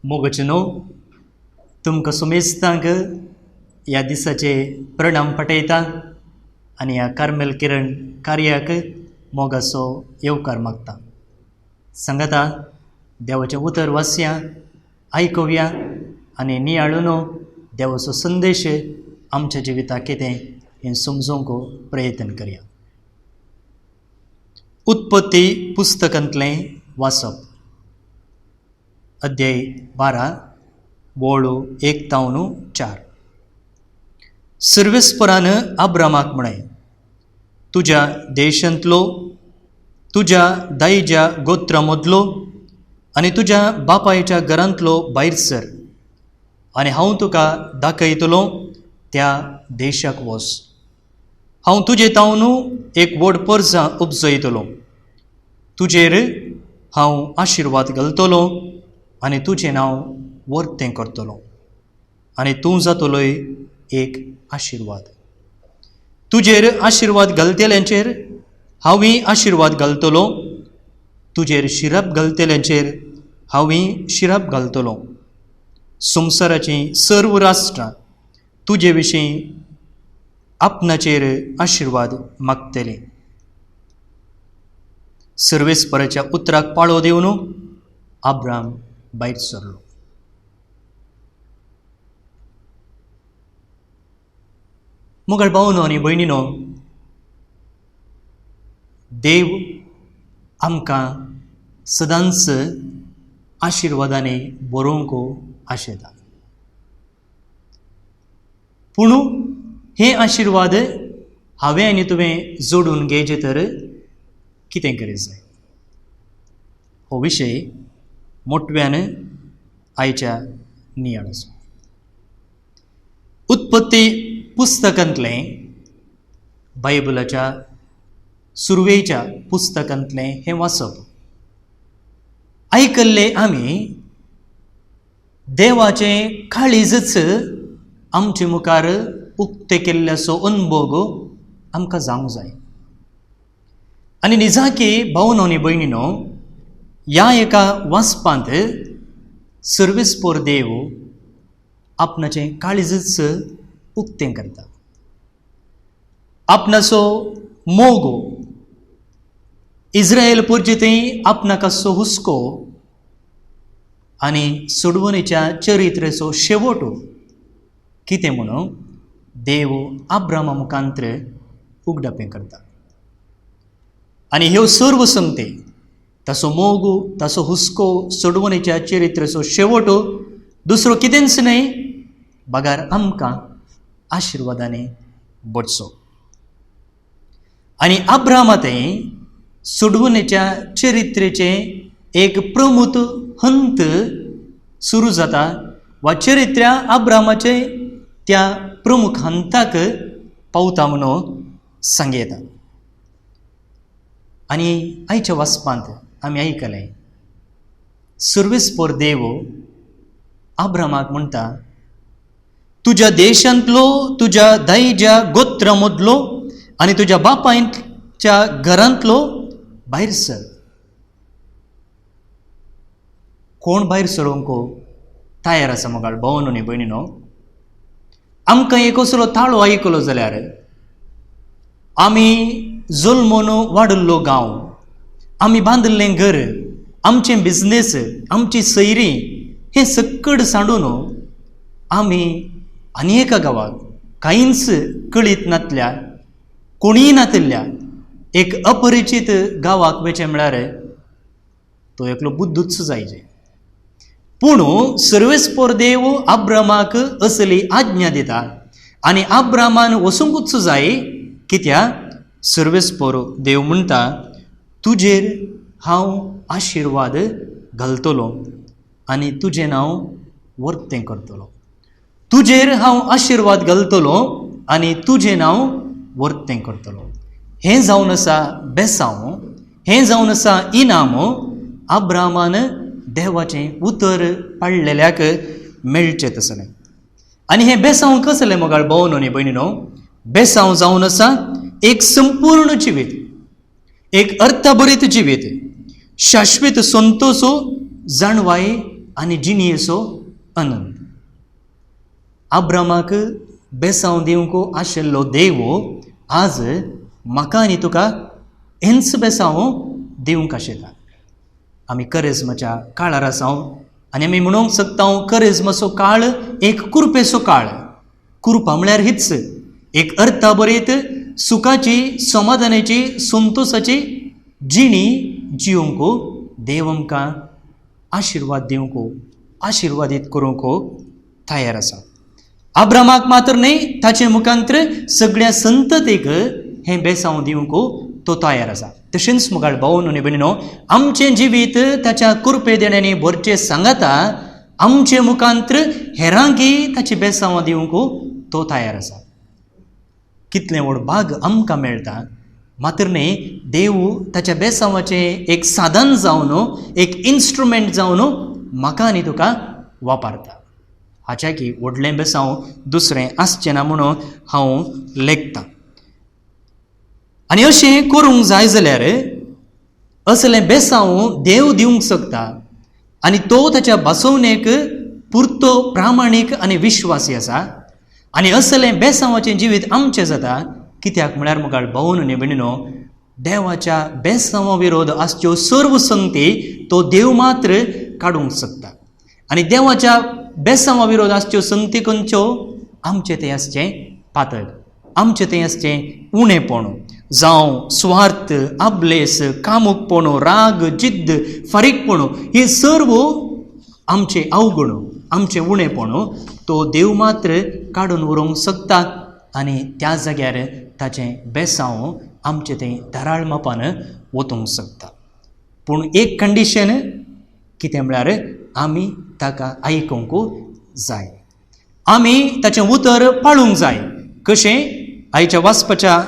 मोगाचे न्हू तुमकां सुमेस्तांक ह्या दिसाचे प्रणाम पाठयता आनी ह्या कार्मेल किरण कार्याक मोगाचो येवकार मागता. सांगाता देवाचें उतर वाचया, आयकुया आनी नियाळून देवाचो संदेश आमच्या जिविताक कितें हें समजूंक प्रयत्न करया. उत्पत्ती पुस्तकांतलें वाचप, अध्याय 12 वळू 1 तावन 4. सर्वेस्परान आब्रामाक म्हळें, तुज्या देशांतलो, तुज्या दायज्या गोत्रा मदलो आनी तुज्या बापायच्या घरांतलो भायर सर आनी हांव तुका दाखयतलो त्या देशाक वच. हांव तुजे तावन एक व्हड परजा उपजयतलो, तुजेर हांव आशिर्वाद घालतलो आनी तुजें नांव वर्तें करतलो आनी तूं जातलोय एक आशिर्वाद. तुजेर आशिर्वाद घालतल्यांचेर हांवूय आशिर्वाद घालतलो, तुजेर शिरप घालतल्यांचेर हांवूय शिरप घालतलो. संवसाराचीं सर्व राष्ट्रां तुजे विशीं आपणाचेर आशिर्वाद मागतलीं. सर्वेस्पराच्या उतराक पाळो दिवन आब्राम भायर सरलो. मुगळ भावनो आनी भयणीनो, देव आमकां सदांच आशिर्वादांनी बरोवंक आशेता. पूण हे आशिर्वाद हांवें आनी तुवें जोडून घेयचे तर कितें करीत जाय, हो विशय मोटव्यान आयच्या नियाळाचो. उत्पत्ती पुस्तकांतलें, बायबलाच्या सुरवेच्या पुस्तकांतलें हें वाचप आयकल्लें आमी देवाचें काळीजच आमचे मुखार उक्तें केल्ल्याचो अनभोग आमकां जावंक जाय. आनी निजाकी भावनो आनी भयणीनो, ह्या एका वाचपांत सर्वेस्पोर देव आपणाचें काळीजच उक्तें करता. आपणाचो मोग इस्रायल पुर्जितय आपणाक आसचो हुस्को आनी सोडवणेच्या चरित्रेचो शेवट कितें म्हणून देव आब्रामा मुखांत्र उगडापें करता. आनी ह्यो सर्व संगती, ताचो मोग, ताचो हुस्को, सोडवणेच्या चरित्रेचो शेवट दुसरो कितेंच न्हय बगार आमकां आशिर्वादांनी भरचो. आनी आब्रामा थंय सोडवणेच्या चरित्रेचें एक प्रमुख हंत सुरू जाता वा चरित्र्या आब्रामाचे त्या प्रमुख हंताक पावता म्हणून सांगयता. आनी आयच्या वाचपांत आमी आयकलें, सर्वेस्पोर देव आब्रामाक म्हणटा, तुज्या देशांतलो, तुज्या दायज्या गोत्रा मदलो आनी तुज्या बापायच्या घरांतलो भायर सर. कोण भायर सरूंक तयार आसा मोगाळ भावनो आनी भयणीनो? आमकां एक असलो ताळो आयकलो जाल्यार आमी जल्मून वाडिल्लो गांव, आमी बांदिल्लें घर, आमचें बिजनेस, आमची सैरी हें सक्कड सांडून आमी आनी एका गांवाक कांयच कळीत नातल्या, कोणीय नातिल्ल्या एक अपरिचीत गांवाक वचें म्हळ्यार तो एकलो बुद्धूच जायचे. पूण सर्वेस्पोर देव आब्रामाक असली आज्ञा दिता आनी आब्रामान वचूंकूच जाय. कित्याक? सर्वेस्पोर देव म्हणटा, तुजेर हांव आशिर्वाद घालतलो आनी तुजें नांव वर्तें करतलो. तुजेर हांव आशिर्वाद घालतलो आनी तुजें नांव वर्तें करतलो. हें जावन आसा बेसांव, हें जावन आसा इनाम आब्रामान देवाचें उतर पाळलेल्याक मेळचें तसलें. आनी हें बेसांव कसलें मोगाळ भावनो आनी भयणीनो? बेसांव जावन आसा एक संपूर्ण जिवीत, एक अर्थभरीत जिवीत, शाश्वत संतोसो जाणवाय आनी जिणयेचो अनंत. आब्रामाक बेसांव दिवंक आशिल्लो देव आज म्हाका आनी तुका हेंच बेसांव दिवंक आशिल्ला. आमी करेज्माच्या काळार आसा आनी आमी म्हणूंक शकता करेज्माचो काळ एक कुरपेचो काळ. कुरपा म्हळ्यार हीच एक अर्था बरीत सुखाची, समाधानाची, संतोशाची जिणी जिवंक देव आमकां आशिर्वाद दिवंक, आशिर्वादीत करूंक तयार आसा. आब्रामाक मात्र न्हय, ताचे मुखांत्र सगळ्या संततेक हें बेसांव दिवंक तो तयार आसा. तशेंच मुखार भावनो आनी भयणीनो, आमचें जिवीत ताच्या कुरपे देण्यांनी भरचें सांगाता आमचे मुखांत्र हेरांकी ताची बेसांवां दिवंक तो तयार आसा. कितलें व्हड भाग आमकां मेळटा, मात्र न्हय देव ताच्या बेसांवाचें एक साधन जावन, एक इन्स्ट्रुमेंट जावन म्हाका आनी तुका वापरता. हाच्या की व्हडलें बेसांव दुसरें आसचें ना म्हणून हांव लेखतां. आनी अशें करूंक जाय जाल्यार असलें बेसांव देव दिवंक शकता आनी तो ताच्या भासोवणेक पुरतो प्रामाणीक आनी विश्वासी आसा. आनी असलें बेसांवाचें जिवीत आमचें जाता कित्याक म्हळ्यार मुखार भावन आनी भयणीनो, देवाच्या बेसांवा विरोध आसच्यो सर्व संगती तो देव मात्र काडूंक शकता. आनी देवाच्या बेसांवा विरोध आसच्यो संगती खंयच्यो? आमचें तें आसचें पातक, आमचें तें आसचें उणेपण, जावं स्वार्थ, आबलेस, कामुकपण, राग, जिद्द, फारीकपण, हे सर्व आमचे अवगुण, आमचें उणेपण तो देव मात्र काडून उरोवंक शकता आनी त्या जाग्यार ताचें बेसांव आमचें तें धाराळ मापान वतूंक शकता. पूण एक कंडिशन कितें म्हळ्यार आमी ताका आयकूंक जाय, आमी ताचें उतर पाळूंक जाय. कशें? आयच्या वाचपाच्या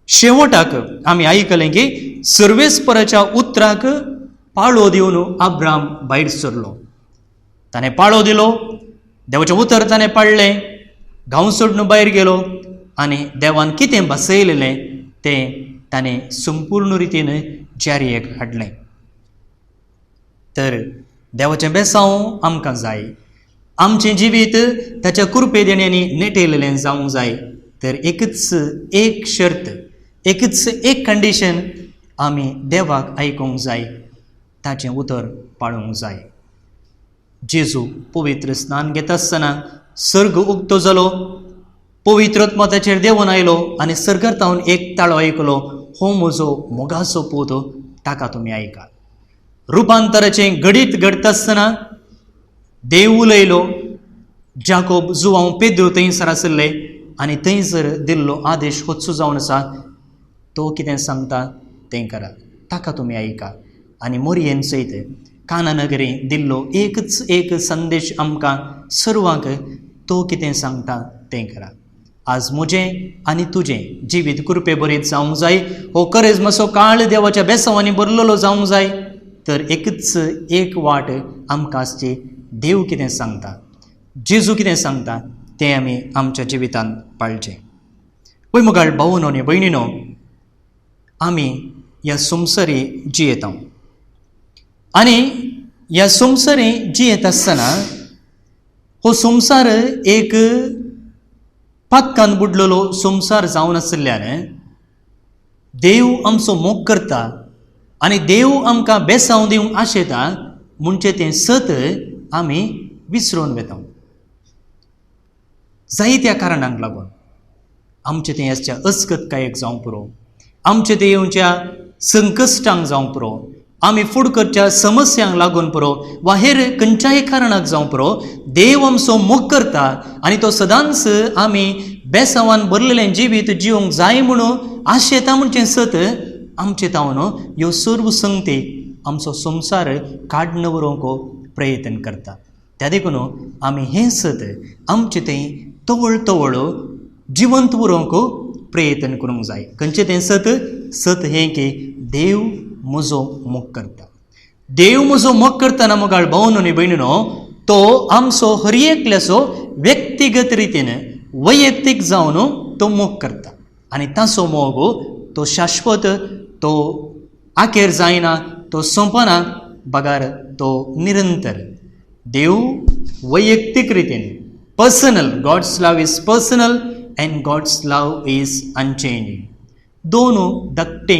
शेवटाक आमी आयकलें की सर्वेस्पराच्या उतराक पाळो दिवन आब्राम भायर सरलो. ताणें पाळो दिलो, देवाचें उतर ताणें पाळ्ळें, गांव सोडून भायर गेलो आनी देवान कितें बसयलेलें तें ताणें संपूर्ण रितीन जारयेक हाडलें. तर देवाचें बेसांव आमकां जाय, आमचें जिवीत ताच्या कुरपे देण्यांनी नेटयलेलें जावंक जाय. तर एकच एक शर्त, एकच एक कंडिशन, आमी देवाक आयकूंक जाय, ताचें उतर पाळूंक जाय. जेजू पवित्र स्नान घेता आसतना सर्ग उक्तो जालो, पवित्र आत्मा ताचेर देंवन आयलो आनी सर्गार तावन एक ताळो आयकलो, हो म्हजो मोगाचो पूत, ताका तुमी आयकात. रुपांतराचें घडीत घडटा आसतना देव उलयलो, जाकोब, जुवांव, पेद्रू थंयसर आशिल्ले आनी थंयसर दिल्लो आदेश होच जावन आसा, तो कितें सांगता तें करात, ताका तुमी आयका. आनी मोरयेन सयत काना नगरी दिल्लो एकच एक संदेश आमकां सर्वांक, तो कितें सांगता तें करात. आज म्हजें आनी तुजें जिवीत कृपे बरीत जावंक जाय, हो करेजमाचो काळ देवाच्या बेसांवांनी भरलेलो जावंक जाय. तर एकच एक वाट आमकां आसची, देव कितें सांगता, जेजू कितें सांगता तें आमी आमच्या जिवितांत पाळचें. पळय मुखार भावनो आनी भयणीनो, आमी ह्या संवसारी जियेता आनी ह्या संवसारी जियेत आसतना हो संवसार एक पातकान बुडलेलो संवसार जावन आशिल्ल्यान देव आमचो मोग करता आनी देव आमकां बेसांव दिवंक आशेता म्हणचे तें सत आमी विसरून वता. जायत्या कारणांक लागून आमचें तें आसच्या अस्कतकायेक जावंक पुरो, आमचें तें येवच्या संकश्टांक जावंक पुरो, आमी फुड करच्या समस्यांक लागून पुरो वा हेर खंयच्याय कारणाक जावंक पुरो, देव आमचो मोग करता आनी तो सदांच आमी बेसांवान भरलेलें जिवीत जिवंक जाय म्हणून आशेता म्हणचें सत आमचें तावन ह्यो सर्व संगती आमचो संवसार काडून व्हरूंक प्रयत्न करता. त्या देखून आमी हें सत आमचें थंय तवळ तवळ जिवंत उरोवंक प्रयत्न करूंक जाय. खंयचें तें सत? सत हें की देव म्हजो मोग करता. देव म्हजो मोग करतना मोगाळ भावनो आनी भयणीनो, तो आमचो हर एकल्याचो व्यक्तिगत रितीन वैयक्तीक जावन तो मोग करता आनी ताचो मोग तो शाश्वत, तो आखेर जायना, तो सोंपना. बगार तो निरंतर. देव वैयक्तीक रितीन personal, God's love is personal and God's love is unchanging. दोन धाकटे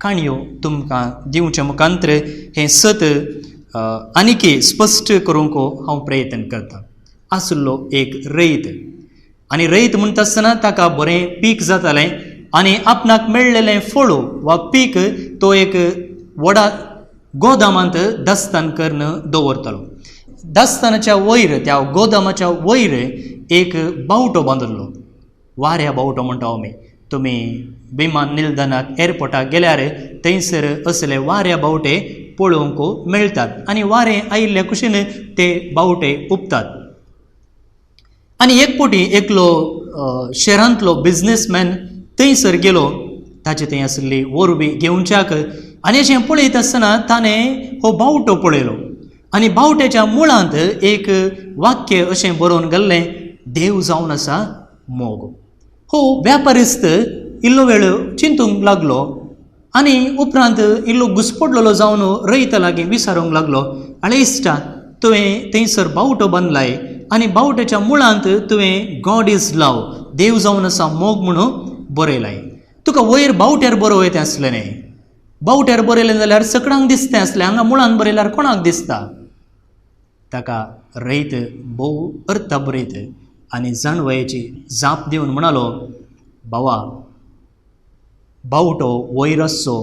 काणयो तुमकां दिवच्या मुखांत्र हें सत आनीक स्पश्ट करूंक हांव प्रयत्न करतां. आसलो एक रैत आनी रैत म्हणटा आसतना ताका बरें पीक जातालें आनी आपणाक मेळ्ळेलें फळ वा पीक तो एक व्हडा गोदामांत दस्तान करून दवरतालो. दस्तानाच्या वयर, त्या गोदामाच्या वयर एक बावटो बांदिल्लो, वाऱ्या बावटो म्हणटा आमी. तुमी विमान निलदनाक एअरपोर्टाक गेल्यार थंयसर असले वाऱ्या बावटे पळोवंक मेळटात आनी वारें आयिल्ल्या कुशीन ते बावटे उपतात. आनी एक फावटी एकलो शहरांतलो बिजनेसमॅन थंयसर गेलो, ताचे थंय आशिल्ली वरवी घेवच्याक, आनी अशें पळयत आसतना ताणें हो बावटो पळयलो आनी बावट्याच्या मुळांत एक वाक्य अशें बरोवन घाल्लें, देव जावन आसा मोग. हो व्यापारिस्त इल्लो वेळ चिंतूंक लागलो आनी उपरांत इल्लो घुसपडलेलो जावन रयता लागीं विचारूंक लागलो, आळे इश्टा, तुवें थंयसर बावटो बांदलाय आनी बावट्याच्या मुळांत तुवें गॉड is love, देव जावन आसा मोग म्हणून बरयलाय. तुका वयर बावट्यार बरोवं येता आसलें न्ही? बावट्यार बरयलें जाल्यार सकडांक दिसतें आसलें, हांगा मुळांत बरयल्यार कोणाक दिसता? ताका रयत भोव अर्थ बरयत आनी जाणवयेची जाप दिवन म्हणालो, भावा, बावटो वयर आसचो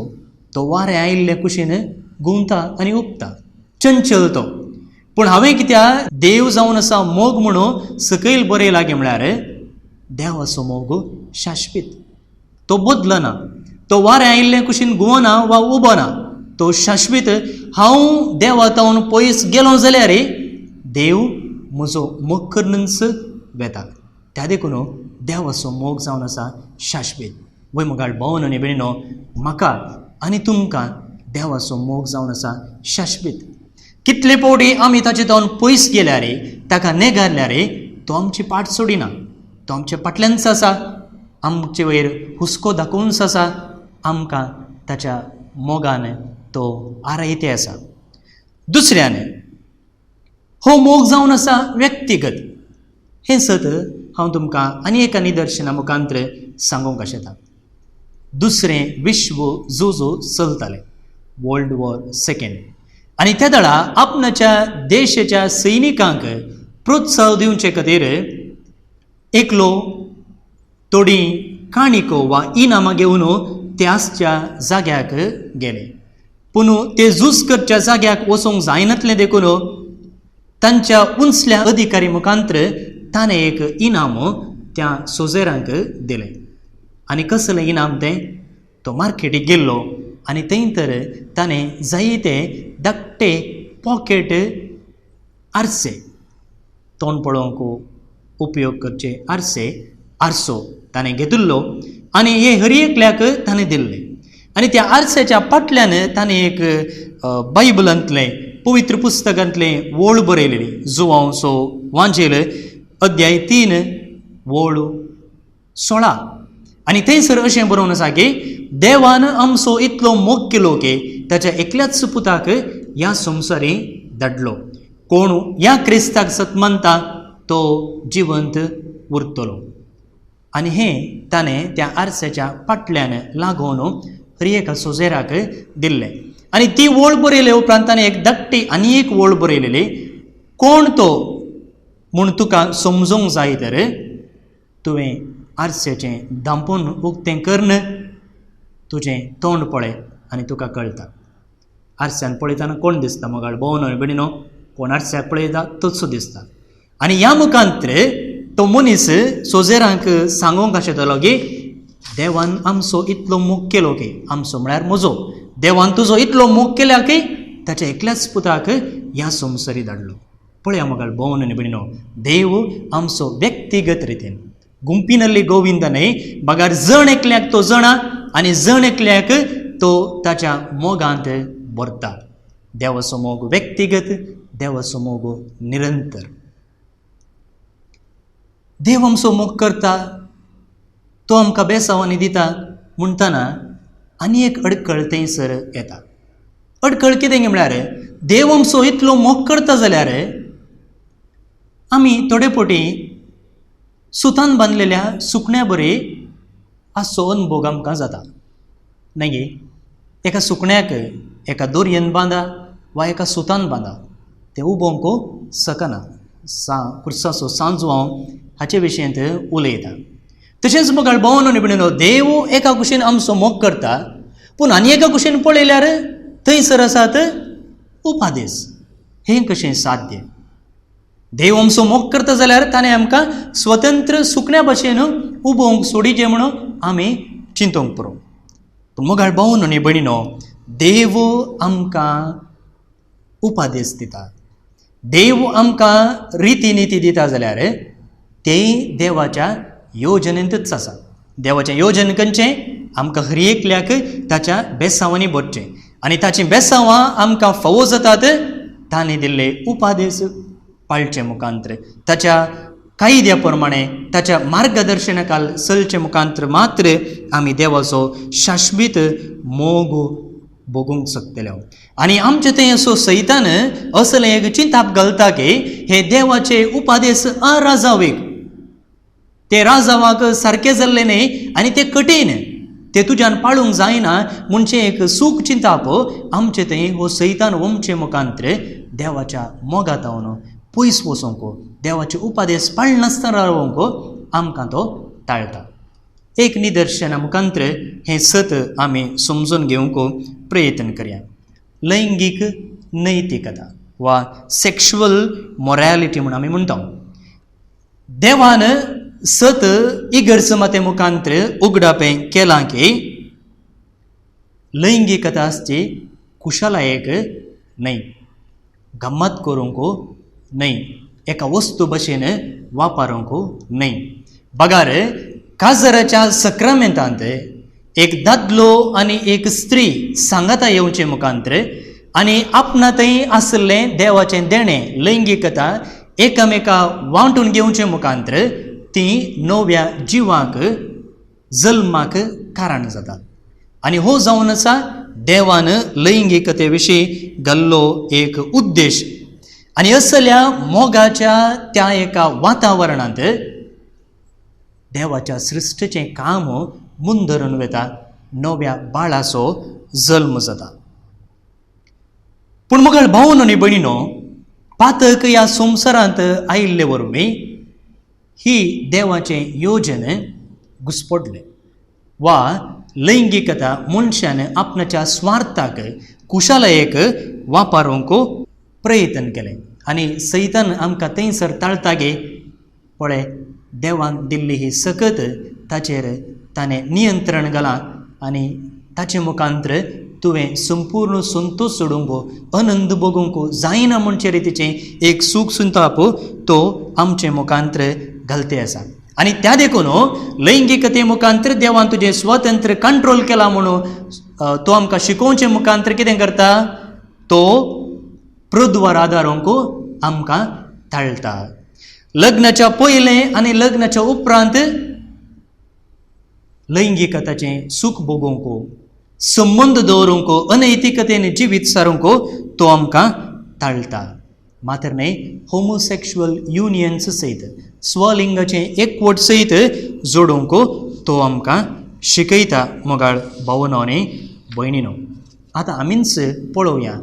तो वारें आयिल्ले कुशीन घुंवता आनी उपता, चंचल तो. पूण हांवें कित्याक देव जावन आसा मोग म्हणून सकयल बरयला लागीं म्हळ्यार देवाचो मोग शाश्वीत, तो बदलना, तो वारें आयिल्ले कुशीन घुंवना वा उबना, तो शाश्वीत. हांव देवा तावन पयस गेलो जाल्यार देव म्हजो मोग करूनच वेता. त्या देखून देवाचो मोग जावन आसा शाश्वीत. वय मुगाळ भोवन आनी भयणीनो, म्हाका आनी तुमकां देवाचो मोग जावन आसा शाश्वीत. कितले फावटी आमी ताचे तावन पयस गेल्यार, ताका नेगारल्यार, तो आमची पाट सोडिना, तो आमच्या फाटल्यानच आसा, आमचे वयर हुस्को दाखोवनच आसा, आमकां ताच्या मोगान तो आरायते आसा. दुसऱ्यान हो मोग जावन आसा व्यक्तिगत. हें सत हांव तुमकां आनी एका निदर्शना मुखांत्र सांगूंक आशेता. दुसरें विश्व झूज चलतालें, वर्ल्ड वॉर सेकेंड, आनी त्या वेळा आपणाच्या देशाच्या सैनिकांक प्रोत्साह दिवचे खातीर एकलो थोडी काणिको वा इनामां घेवन ते आसच्या जाग्याक गेले. पूण ते झूज करच्या जाग्याक वचूंक जायनातलें देखून तांच्या उंचल्या अधिकारी मुखांत्र ताणें एक इनाम त्या सोजेरांक दिलें. आनी कसलें इनाम तें? तो मार्केटीक गेल्लो आनी थंय तर ताणें जायते धाकटे पॉकेट आरसे, तोंड पळोवंक उपयोग करचे आरसे, आरसो ताणें घेतिल्लो आनी हे हर एकल्याक ताणें दिल्लें. आनी त्या आरश्याच्या फाटल्यान ताणें एक बायबलांतलें, पवित्र पुस्तकांतलें वळ बरयलेली, जुवांव सो वांजेल अध्याय 3 वळ 16. आनी थंयसर अशें बरोवन आसा की देवान आमचो इतलो मोग केलो की ताच्या एकल्याच पुताक ह्या संवसारी धाडलो, कोण ह्या क्रिस्ताक सत मानता तो जिवंत उरतलो. आनी हें ताणें त्या आरश्याच्या फाटल्यान लागून हर एका सोजेराक दिल्लें. आनी ती वळ बरयले उपरांत ताणें एक धाकटी आनी एक वळ बरयलेली, कोण तो म्हूण तुका समजूंक जाय तर तुवें आरश्याचें धांपून उक्तें करून तुजें तोंड पळय आनी तुका कळटा. आरश्यान पळयतना कोण दिसता मोगाळ भोवन भयणीनो? कोण आरश्याक पळयता तोच दिसता. आनी ह्या मुखांत्र तो मनीस सोजेरांक सांगूंक आशिल्लो की देवान आमचो इतलो मोग केलो की, आमचो म्हळ्यार म्हजो, देवान तुजो इतलो मोग केल्या की ताच्या एकल्याच पुताक ह्या संवसारी धाडलो. पळया मोगाळ भोवन आनी भयणीनो, देव आमचो व्यक्तिगत रितीन गुंपिनल्ली गोविंद न्हय, बगार जण एकल्याक तो जणा आनी जण एकल्याक तो ताच्या मोगांत भरता. देवाचो मोग व्यक्तिगत, देवाचो मोग निरंतर. देव आमचो मोग करता, तो आमकां बेसावांनी दिता म्हणटना आनी एक अडकळ थंयसर येता. अडकळ कितें म्हळ्यार देव आमचो इतलो मोग करता जाल्यार आमी थोडे फावटी सुतान बांदलेल्या सुकण्या बरी आसचो अनभोग आमकां जाता. न्हय गे? एका सुकण्याक एका दोरयेन बांदा वा एका सुतान बांदा, तें उबोवंक शकना. खुर्साचो सांजवांव हाचे विशयंत उलयता. तशेंच मोगाळ भावांनो आनी भयणींनो, देव एका कुशीन आमचो मोग करता, पूण आनी एका कुशीन पळयल्यार थंयसर आसात उपादेश. हें कशें साध्य? देव आमचो मोग करता जाल्यार ताणें आमकां स्वतंत्र सुकण्या भशेन उबोवंक सोडिचें म्हणून आमी चिंतूंक पुरो. पूण मोगाळ भावांनो आनी भयणींनो, देव आमकां उपादेश दिता, देव आमकां रिती निती दिता जाल्यार तेय देवाच्या योजनेंतच आसा. देवाचें योजन खंयचें? आमकां हर एकल्याक ताच्या बेसांवांनी भरचें आनी ताचीं बेसांवां आमकां फावो जातात ताणें दिल्ले उपादेश पाळचे मुखांत्र, ताच्या कायद्या प्रमाणे, ताच्या मार्गदर्शनाखाल चलचे मुखांत्र मात्र आमी देवाचो शाश्वीत मोग भोगूंक शकतले. आनी आमचे थंय असो सैतान असलें एक चिंताप घालता की हे देवाचे उपादेश अराजावीक, ते राजावाक सारके जाल्ले न्हय आनी ते कठीण, ते तुज्यान पाळूंक जायना म्हणचें एक सूख चिंताप आमचे थंय हो सैतान वमचे मुखांत्र देवाच्या मोगातावन पयस वचोंक, देवाचे उपादेश पाळनासतना रावंक आमकां तो टाळटा. एक निदर्शना मुखांत्र हें सत आमी समजून घेवंक प्रयत्न करया. लैंगीक नैतिकता वा सेक्शुअल मोरॅलिटी म्हूण आमी म्हणटा. देवान सत इगर्ज माते मुखांत्र उगडापें केलां की लैंगिकता आसची कुशलायेक न्हय, गम्मत करूंक न्हय, एका वस्तू भशेन वापरूंक न्हय. बगार काजराच्या सक्रामेंतांत एक दादलो आनी एक स्त्री सांगाता येवचे मुखांत्र आनी आपणा थंय आशिल्लें देवाचें देणें लैंगिकता एकामेका वांटून घेवचे मुखांत्र ती नव्या जिवाक जल्माक कारण जातात. आनी हो जावन आसा देवान लैंगिकते विशीं घाल्लो एक उद्देश. आनी असल्या मोगाच्या त्या एका वातावरणांत देवाच्या सृश्टीचें काम मुंदरून वता, नव्या बाळाचो जल्म जाता. पूण मगळ भावन आनी भयणीनो, पातक ह्या संवसारांत आयिल्ले वरवीं ही देवाचें योजन घुस्पडलें वा लैंगिकता मनशान आपणाच्या स्वार्थाक कुशालयेक वापरूंक प्रयत्न केलें आनी सैतान आमकां थंयसर ताळटा गे पळय देवान दिल्ली ही सकत ताचेर ताणें नियंत्रण घालां आनी ताचे मुखांत्र तुवें संपूर्ण संतोश सोडूंक आनंद भोगूंक जायना म्हणचे रितीचें एक सूख सुंताप तो आमचे मुखांत्र घालते आसा. आनी त्या देखून लैंगिकते मुखांत्र देवान तुजें स्वतंत्र कंट्रोल केला म्हणून तो आमकां शिकोवचे मुखांत्र कितें करता, तो प्रद्वार आदारूंक आमकां टाळटा. लग्नाच्या पयलें आनी लग्नाच्या उपरांत लैंगिकताचें सूख भोगूंक, संबंद दवरूंक, अनैतिकतेन जिवीत सारूंक तो आमकां टाळटा. मात्र न्हय, होमोसेक्शुअल युनियन्स सयत स्वलिंगाचें एकवट सयत जोडूंक तो आमकां शिकयता. मोगाळ भावनो आनी भयणीनो, आतां आमीच पळोवया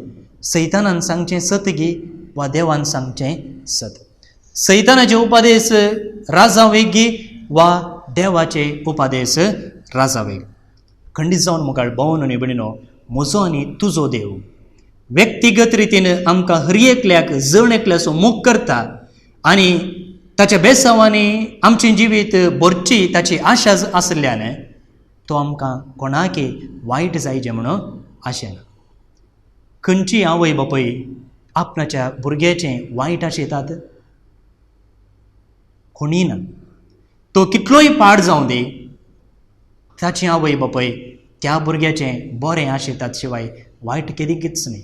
सैतानान सांगचें सत गी वा देवान सांगचें सत. सैतानाचे उपादेश राजावेग वा देवाचे उपादेश राजावेग. खंडीत जावन मोगाळ भावनो आनी भयणीनो, म्हजो आनी तुजो देव व्यक्तिगत रितीन आमकां हर एकल्याक जण एकल्याचो मोग करता आनी ताच्या बेसांवांनी आमचें जिवीत भरची ताची आशा आशिल्ल्यान तो आमकां कोणाकय वायट जायचें म्हणून आशेना. खंयची आवय बापूय आपणाच्या भुरग्याचें वायट आशेतात? कोणीय ना. तो कितलोय पाड जावं दी, ताची आवय बापूय त्या भुरग्याचें बरें आशेतात शिवाय वायट केदींकच न्ही.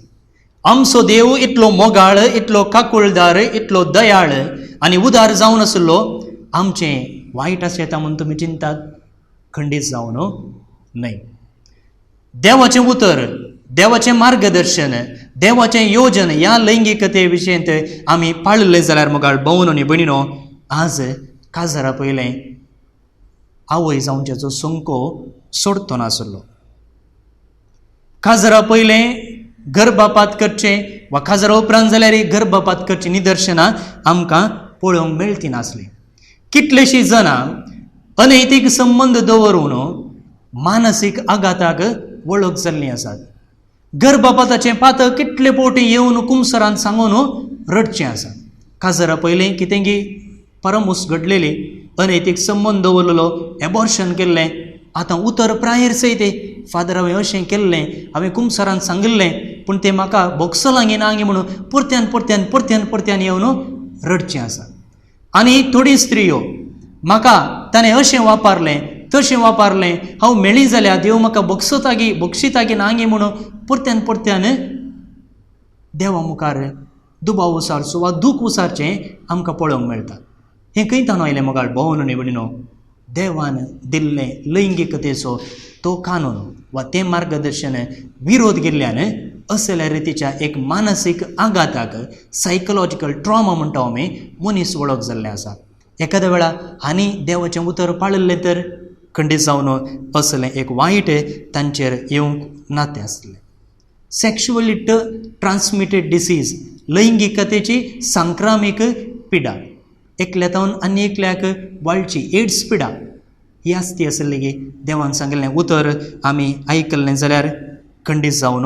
आमचो देव इतलो मोगाळ, इतलो काकुळदार, इतलो दयाळ आनी उदार जावन आशिल्लो, आमचें वायट आशेता म्हूण तुमी चिंतात? खंडीत जावन न्हय. देवाचें उतर, देवाचें मार्गदर्शन, देवाचें योजन ह्या लैंगिकते विशयंत आमी पाळिल्लें जाल्यार मोगाळ भोवन आनी भयणीनो, आज काजारा पयलें आवय जावच्याचो संको सोडतो नासलो. काजरा पयलें गर्भपात करचें वा काजरा उपरांत जाल्यार गर्भपात करचीं निदर्शनां आमकां पळोवंक मेळटी नासलीं. कितलेशीं जाणां अनैतीक संबंद दवरून मानसीक आघाताक वळख जाल्लीं आसात. गर्भपाताचें पातक कितले फावटी येवन कुमसरान सांगून रडचें आसा. काजरा पयलें कितेंगी परमूस घडलेली, अनैतीक संबंद दवरलेलो, एबॉर्शन केल्लें. आतां उतर प्रायेर सयत फादर हांवें अशें केल्लें, हांवें कुमसरान सांगिल्लें, पूण तें म्हाका भोगसलांगी नांगी म्हणून परत्यान परत्यान परत्यान परत्यान येवन रडचें आसा. आनी थोडी स्त्रियो म्हाका ताणें अशें वापरलें तशें वापरलें, हांव मेळी जाल्यार देव म्हाका भोगसतागी भोगशितागी नांगी म्हणून परत्यान परत्यान देवा मुखार दुबाव उसारचो वा दूख उसारचें आमकां पळोवंक मेळटा. हें खंय ताणो आयलें मोगाळ भोवन आनी भयणीनो? देवान दिल्लें लैंगिकतेचो तो कानून वा तें मार्गदर्शन विरोध केल्ल्यान असल्या रितीच्या एक मानसीक आघाताक, सायकोलॉजिकल ट्रॉमा म्हणटा आमी, मनीस वळख जाल्लें आसा. एखाद्या वेळा हांणी देवाचें उतर पाळिल्लें तर खंडीत जावन असलें एक वायट तांचेर येवंक नातें आसलें. सेक्शुअली ट्रान्समिटेड डिसीज, लैंगिकतेची संक्रामीक पिडा, एकल्या तावन आनी एकल्याक वाळची एड्स पिडा ही आसती आसली की देवान सांगिल्लें उतर आमी आयकल्लें जाल्यार खंडीत जावन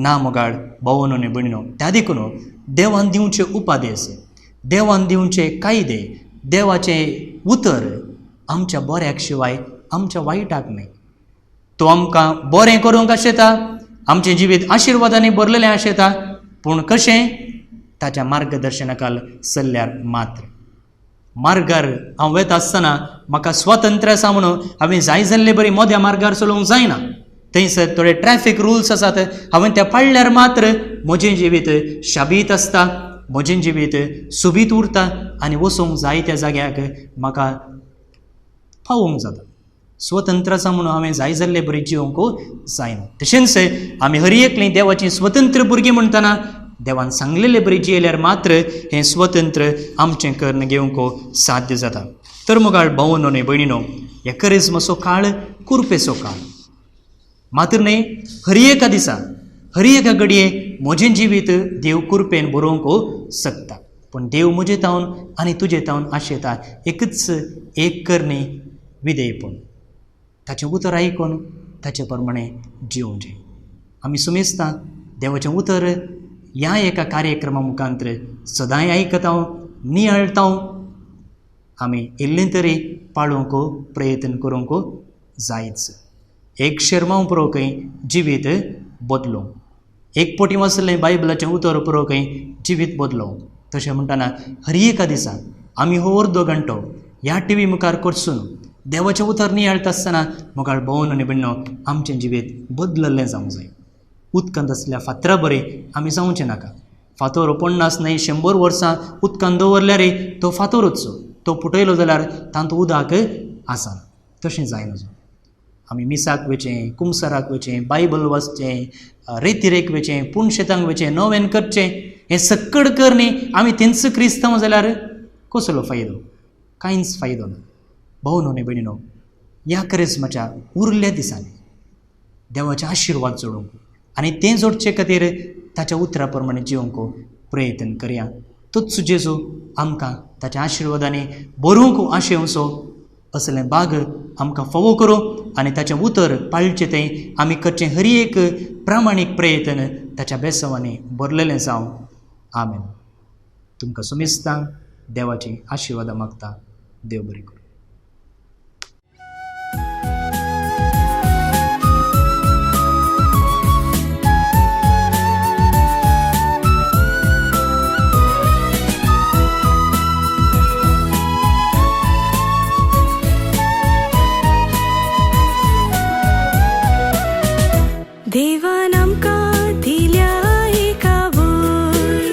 ना मोगाळ भोवन आनी भयणीनो. त्या देखून देवान दिवचे उपादेश, देवान दिवचे कायदे, देवाचें उतर आमच्या बऱ्याक शिवाय आमच्या वायटाक न्हय. तो आमकां बरें करूंक आशेता, आमचें जिवीत आशिर्वादांनी भरलेलें आशेता, पूण कशें? ताच्या मार्गदर्शनाखाल चल्ल्यार मात्र. मार्गार हांव वता आसतना म्हाका स्वातंत्र्य आसा म्हणून हांवें जाय जाल्ले बरी मोद्या मार्गार चलोवंक जायना. थंयसर थोडे ट्रॅफीक रुल्स आसात, हांवें ते पाळल्यार मात्र म्हजें जिवीत शाबीत आसता, म्हजें जिवीत सोबीत उरता आनी वचूंक जाय त्या जाग्याक म्हाका पावोवंक जाता. स्वतंत्र आसा म्हणून हांवें जाय जाल्ले बरी जिवंक जायना. तशेंच आमी हर एकलीं देवाचीं स्वतंत्र भुरगीं म्हणटना देवान सांगलेले बरी जियेल्यार मात्र हें स्वतंत्र आमचें कर्ण घेवंक साध्य जाता. तर मोगाळ भावनो न्हय भयणीनो, ह्या करिज्माचो काळ कुरपेचो काळ मात्र न्हय, हर एका दिसा हर एका घडये म्हजें जिवीत देव कुरपेन बरोवंक शकता. पूण देव म्हजे तावन आनी तुजे तावन आशेता एकच एक करणी विधेयपण, ताचें उतर आयकून ताचे प्रमाणे जिवचें. आमी सुमेस्ता देवाचें उतर ह्या एका कार्यक्रमा मुखांतर सदांय आयकता, नियाळटा, आमी इल्लें तरी पाळोवंक प्रयत्न करूंक जायच. एक शेरमांव पुरोवंकय जिवीत बदलूंक, एक पोटी वाचलें बायबलाचें उतर पुरोवंकय जिवीत बदलूंक. तशें म्हणटना हर एका दिसा आमी हो अर्दो घंटो ह्या टी व्ही मुखार करसून देवाचें उतर नियाळटा आसतना मोगाळ भोवन आनी भयणीनो आमचें जिवीत बदलल्लें जावंक जाय. उदकांत आसल्या फातरा बरें आमी जावचें नाका. फातर 50 न्हय 100 वर्सां उदकांत दवरल्यार तो फातरूच, तो पुटयलो जाल्यार तातूंत उदक आसना. तशें जायना. आमी मिसाक वचें, कुमसराक वचें, बायबल वाचचें, रेतिरेक वचें, पुणशेतांक वचें, नोवेन करचें, हें सक्कड करणी आमी तेंच क्रिस्तांव जाल्यार कसलो फायदो? कांयच फायदो ना. भाव न्हय भयणीनो, ह्या करिज्माच्या उरल्या दिसांनी देवाचे आशिर्वाद जोडूंक आनी तें जोडचे खातीर ताच्या उतरा प्रमाणे जिवंक प्रयत्न करया. तोच जेजू आमकां ताच्या आशिर्वादांनी बरोवंक आशेवचो असलें बाग आमकां फावो करूं आनी ताचें उतर पाळचें तें आमी करचें हर एक प्रामाणीक प्रयत्न ताच्या बेसवांनी भरलेलें जावं. आमेन. तुमकां सुमेस्तांक देवाची आशिर्वादां मागता. देव बरें करूं. देवान आमकां दिल्या एका वय,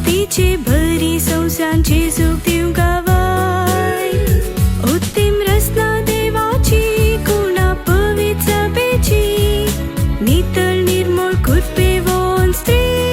तिचे बरी संवसांची सुख दिवंक गावाय. उत्तीम रचना देवाची, गुणा पवित्र सभेची, नितळ निर्मळ कृपेवन स्त्री.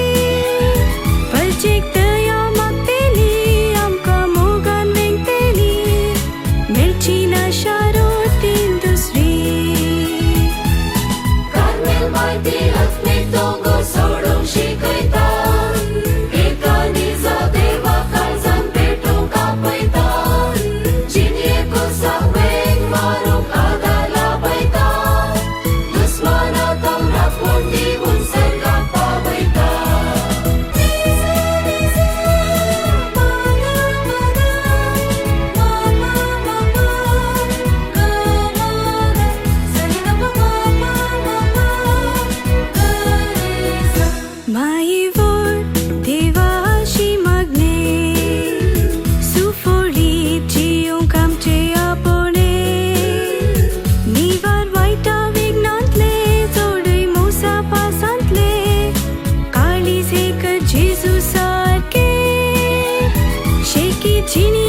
की जिणी.